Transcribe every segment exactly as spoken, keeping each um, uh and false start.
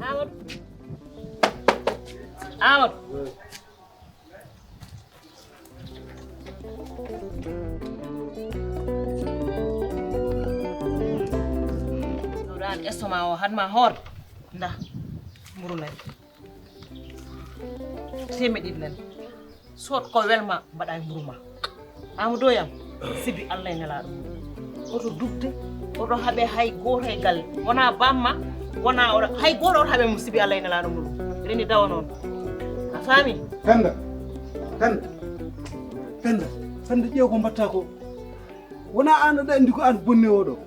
Amadou. Amadou. Ɗo ɗan estomac o hatma hoorde. Nda. Mburu nani. Temeɗiɗi nani. Sood ko welma mbaɗa e mburu ma. Amadou yam, sibi Allah e nelaaɗo. Oto dugde, oto haɓe hay gooto e galle. Wona bamma, wona oɗo, hay gooto oto haɓe mo sibi Allah e nelaaɗo mum. Reni dawa noon. A faami? Penda, Penda, Penda, Penda, ƴeew ko mbatta ko. Wona an aɗa anndi ko an bonni oɗo.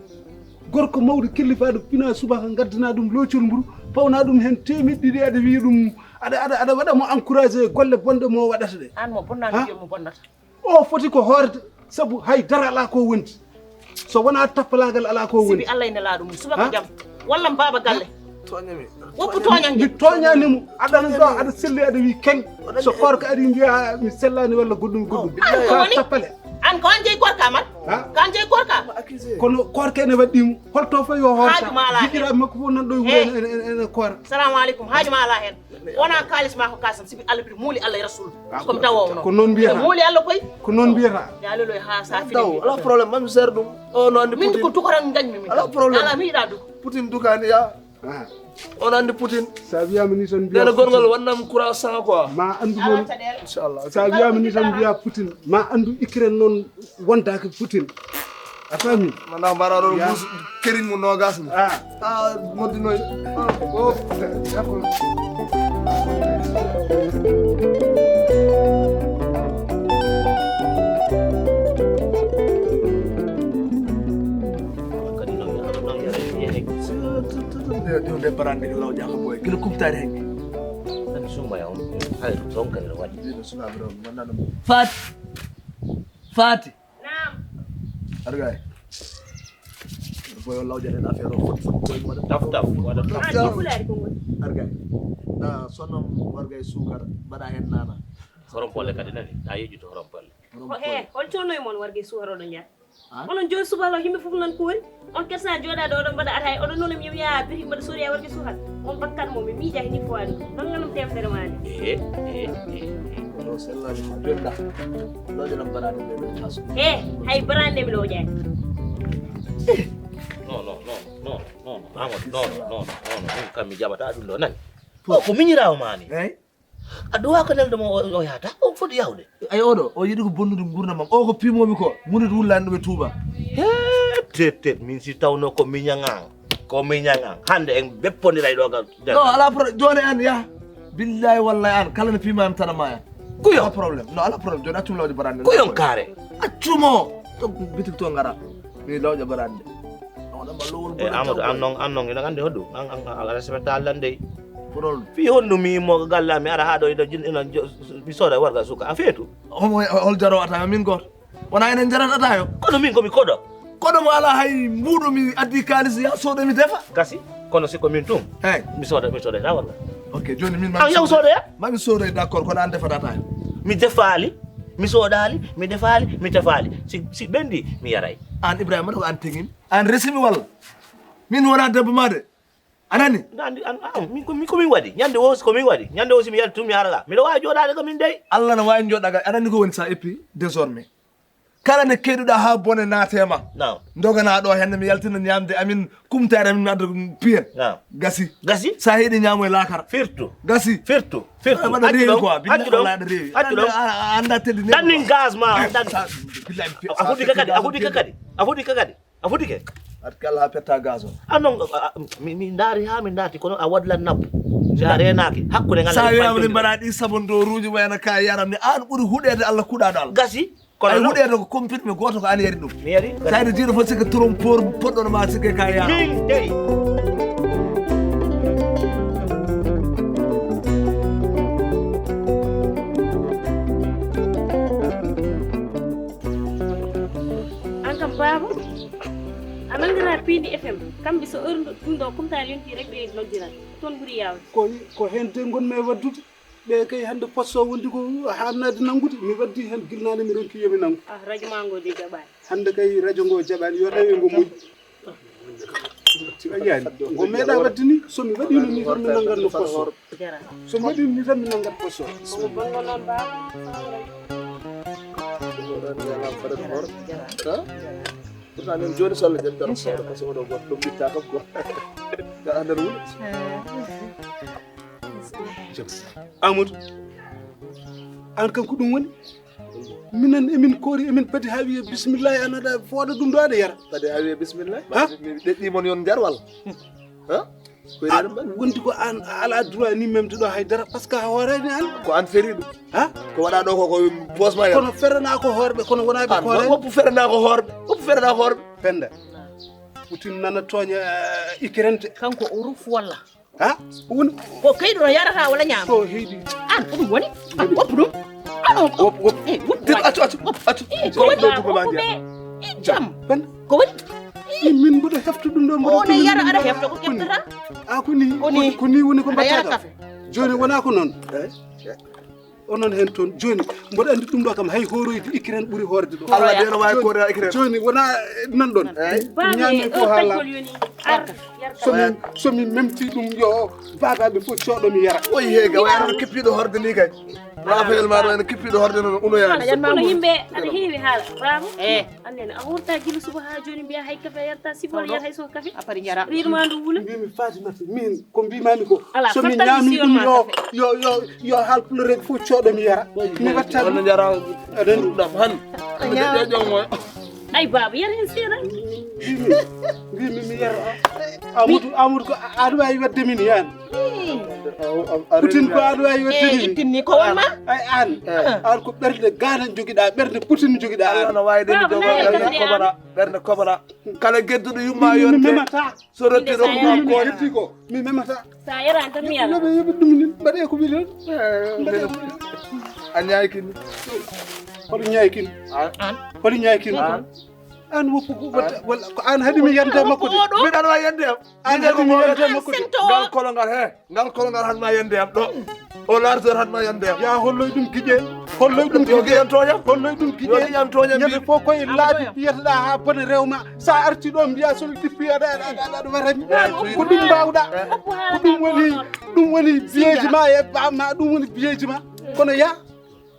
Gorko mawɗo killifaaɗo pina subaka ngaddana ɗum loocol mburu, pawna ɗum heen teemeɗɗe ɗiɗi, aɗa wiya ɗum, aɗa, aɗa, aɗa waɗa mo encouragé golle bonɗe mo waɗata ɗe. An mo bonnano. Ha? Wiya mo bonnata. O foti ko hoorede, sabu hay dara alaa ko wondi. So wonaa tappalaagal alaa ko wondi. Sibi Allah e nelaaɗo mum, subaka jam. Walla mo baaba galle. Tooñami. Woppu tooñange. Mi tooñaani mo. Aɗa ɗo, aɗa selli, aɗa wi keng. So koorka ari mbiya mi sellaani walla goɗɗum, goɗɗum. An ko woni? Tappale. An ko an jeyi koorka man? Ha? Ko an jeyi koorka? Kono koorka ene waɗɗii mo. Holto fayi o hoorta? Haaju ma alaa heen. Jigiraaɓe makko fof nan ɗo e wuro ene, ene, ene koora. Salamu aleykum. Haaju ma alaa heen. Wona kaalis ma ko kaasam, sibi Allah mbiɗa muuli Allah e Rasul. Ko mi tawowo noon. Ko noon mbiyata. Mbiɗa muuli Allah koy. Ko noon mbiyata. Ya loloy ha sa fini. Taw, ala problème, mam zer ɗum. O no andi Putin. Min ko tukoran gañmi min. Ala problème. Ala mi yiɗa du. Putin dukani ya. Ah. On andi Putin. Sa wiyama ni tan mbiya. Nena gorgol wannam croissant quoi. Ma andu noon. Inchallah. Sa wiyama ni tan mbiya Putin. Ma andu Ukraine noon wondaka Putin. A faami? Mana mbara ɗo bus kerin mo nogas ni. Ah. Ah, moddi noy. Oh, d'accord. Kadi noon, noon, noon, yare, yare. Ɗum de barande ko lawƴa ko boy. Kilo kumtaade hen. Tan sumba ya on. Hay, ɗon kadi no waɗi. Ɗiɗo sukaaɓe ɗo, mi wonnaano mo. Fat. Fati. Naam. Argay. Boy, o lawƴa ɗen affaire o, fot, fot, boy, waɗa. Taf, taf, waɗa taf, taf. Pulaari ko ngoni? Argay. Na, sonam wargay suukar, mbaɗa hen naana. Horom polle kadi nani? A yeƴƴude horom polle. Horom polle. Ko he, on connoy mon wargay suukar oɗon njaha? An? Onon jooni subaka o, yimɓe fof nan koori. On kersa jooɗaade oɗon mbaɗa ataaya, oɗon nuna mi yaha bitik mbaɗa soriya wargay suukar. On bakkat mo, mi miijaaki ni fof waɗi. Ɗon nganam teemedere maani. Eh, eh, eh, eh. Ɗo sellaani ko jonɗa. Looƴanam baraade nde ɗo taso. Eh, hay baraade nde mi looƴaani. Non, non, non, non, non, non, Amadou, non, non, non, non, non, ɗum kam mi jaɓataa ɗum ɗo, nani? O ko miñiraawo maa ni. Eey. A ɗuwa ko nelɗo mo o, o yahata, o foti yahude. Ay, oɗo, o yiɗi ko bonnude nguurndam am. O ko piimoomi ko, munit wullaani ɗum e tuuba. He, tet, tet, min si tawno ko miñaŋa, ko miñaŋa. Hannde en beppondiray ɗo ga. Non, alaa problème, jooni an yah. Billahi wallahi an, kala no piima am tan a maaya. Kuyon. Alaa problème. Non, alaa problème, jooni accum lawƴa baraande. Kuyon kaare. Accumo. To bitik to ngara. Mi lawƴa baraande. E Amadou, an noon, an noon, ina anndi hoɗum. An, an, an, a respecta Allah ndey. Ko ɗon. Fii honɗum mi immo ko galle am, mi ara haa ɗo, ina jin-, ina jo-, mi sooda warga suka. A feetu? Homo, hol jaro ata min gooto? Wona enen jarata tayo? Kono min ko mi koɗo. Koɗo mo alaa hay mbuuɗo mi addi kaalis ya sooda mi defa. Gasi, kono si ko min tun, hey, mi sooda, mi sooda taa warga. Ok, jooni min ma. An yaw sooda ya? Ma mi sooda, d'accord, kono an defata tayo. Mi defaali, mi soodaali, mi defaali, mi tefaali. Si, si ɓendi, mi yaray. An Ibrahima, ɗo an tegimi? An resimi walla? Min wona debbo ma de. A nani? Nda andi, an, an, min ko, min ko min waɗi. Ñande o, ko min waɗi. Ñande o, si mi yalti tun, mi ara ga. Miɗo waawi jooɗaade ko min dey. Allah no waawi jooɗaade ga. A nani ko woni sa eppi désormais? Kala nde keɗuɗaa haa bone naate ma. Naam. Ndoganaa ɗo hannde mi yaltina ñaamde amin kumtaare amin mi adda piye. Naam. Gasi. Gasi? So a heɗi ñaamo e laakara. Firtu. Gasi. Firtu. Firtu. Aɗa waɗa reewi quoi. Accu ɗon. Accu ɗon. Accu ɗon. A anndaa teddi ne. Ɗannin gaz ma. Ɗan. Sa- billahi, a fuɗi ka kadi. A fuɗi ka kadi. A fuɗi ka kadi. A fuɗi ke? At kala haa petta gaz o. A non, a- a- mi mi ndaari haa mi naati kono a waɗlan nabbu. Si a reenaaki hakkunde ngal. Sa wiyaama ni mbaɗa ɗi sabon doruuji wayno ka yaram ni aan ɓuri huɗeede Allah kuɗaaɗo Allah. Gasi. Kono ay huɗeede ko comprimé gooto ko aan yari ɗum. Mi yari. Sayde jiiɗo fof sikka trompeur poɗɗono ma sikke ka yara. Min dey. An kam baaba a nanngiraa piindi F M. Kamɓe so heure ɗum ɗo kumtaari yonti rek ɓe noddiran. Toon ɓuri yaawde. Ko ko heen de ngonmi e waɗdude. Ɓe kay hannde poste o wondi ko haannaade nanngude, mi waɗdi heen gila naane mi ronki yo mi nanngu. Ah, radio maa ngoo de jaɓaani. Hannde kay radio ngoo jaɓaani, yo tawi ngo moƴƴi. A yiyaani, ngo meeɗaa waɗde ni, so mi waɗiino ni tan mi nanngatno poste o. So mi waɗiino ni tan mi nanngat poste o. Omo bonnoo noon baaba. Pourtant min jooni so Allah jaɓi tan hoore, par ce que oɗo goto ɗum ɓitta kam ko ka nder wuro. Amadou, an kam ko ɗum woni? Minen emin koori, emin padi haa wiye bisimillahi, an aɗa fooɗa ɗum ɗo aɗa yara. Padi haa wiye bisimillahi? Ha? Mi ɗeɗɗi mon yon njar walla? Ha? Ko ene mbaɗi. Wonti ko an a ala droit ni memde ɗo haydara, parce que a hoorani an. Ko an feriɗo. Ha? Ko waɗa ɗo ko ko posma ya. Kono ferana ko horɓe, kono wona ɓe. An koore. Woppu ferana ko horɓe. Woppu ferana ko horɓe. Penda. Putin nana tooña Ukraine te. Kanko o ruf walla? Ha? Woni ko kayɗo no yarata wala ñaama? To heydi. An ko ɗum woni? An woppu ɗum. Ano ko woppu woppu. Eh, woppu. Accu accu accu. Eh, ko woni? Woppu ɓe. Eh, jam. Penda. Ko woni? Min mboɗo hefta ɗum ɗo mboɗo. Ono yara aɗa hefta ko keɓtata. A ko ni ko ni woni ko mbaɗata kafe. Joni wona ko noon. Onon hen toon joni mboɗo andi ɗum ɗo kam hay horoyde Ukraine ɓuri hoorde ɗo. Allah de no wawi koore Ukraine. Joni wona nan ɗon. Ñaami ko hala. Somi somi memti ɗum yo babaɓe fof cooɗo mi yara. Oyi he ga wayano kippiɗo horde ni kay. Rafael ma ɗo ene kippiɗo horde noon unoyaani. Kono yimɓe aɗa heewi haala baaba. Eh. Annene a horta gila suba haa jooni mbiya hay kafe a yarta sibol yar hay so kafe. A pari yara. Riir ma ndu wula. Mbimi Fatimata min ko mbimami ko. Ala so mi fatta ñaami mission ɗum ma yo kafe. Yo yo yo hal pulorek fof cooɗo mi yara. Mi watta wala jara. Aɗa anndi ɗam han. Ɓe ƴeƴƴo mo. Ay baaba yar hen seeɗa. Mbimi mbimi mi yara. Amadou Amadou ko aɗa wawi wadde min yan. Putin ko aɗa wawi wadde min. Ittinni ko wonma. Ay an an ko ɓernde gana jogiɗa ɓernde putin jogiɗa an. Ana wawi de mi dogo ɓernde kobana ɓernde kobana. Kala gedduɗo yumma yonte. So rotti rokkuma koore. Mi memata. Sa yarani tan mi yara. Yoɓe yoɓe ɗum ni mbaɗe ko wiɗon. A ñaykini. Hoɗo ñaykini? Hoɗo ñaykini? An woppu ko an haɗi mi yande makko de. Miɗan wa yande am. An haɗi mi yande makko de. Ngal kolo ngal he. Ngal kolo ngal hatma yande am ɗo. O largeur hatma yande am. Ya holloy ɗum giƴe. Holloy ɗum giƴe. Holloy ɗum giƴe. Ñande fof koye laabi piyeteɗa ha bone rewma. Sa arti ɗo mbiya soli dippi aɗa aɗa aɗa warami. Ko ɗum mbawɗa. Ko ɗum woni ɗum woni biyeji ma e bamma ɗum woni biyeji ma. Kono ya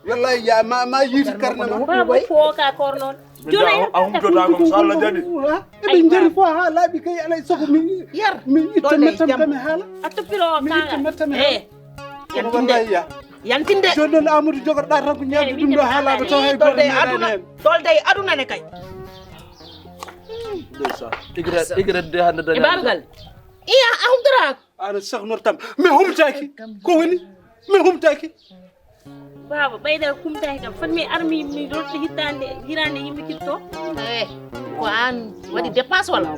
wallahi ya ma ma yiiti karne ma. Baba ko ka kornon. Joni a humtota ko so Allah jaɓi. Eɓe jari fof ha laaɓi kay alay sago mi yar mi itta mettam kam e haala. A toppiro o mi itta mettam e haala. Yantinde. Yantinde. Joni noon Amadou jogorɗa tan ko ñaamde ɗum ɗo haalaɓe taw hay goto meeɗani hen. Dolde e aduna ne kay. Ndeysaan. Igret igret de hande dañi. Ibarugal. Iya a humtorako. Ana sahnortam mi humtaki ko woni mi humtaki. Baaba ɓayda kumtaki kam fat mi armi mi rotta hittande hirande yimɓe kitto. Eh, ko an waɗi dépense wala?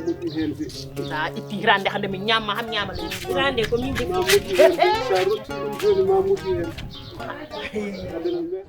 Sa itti hirande hande mi ñamma ham ñama ley hirande ko min defi. Sa rotti ɗum joni ma moƴƴi hen. Aɗa mi me-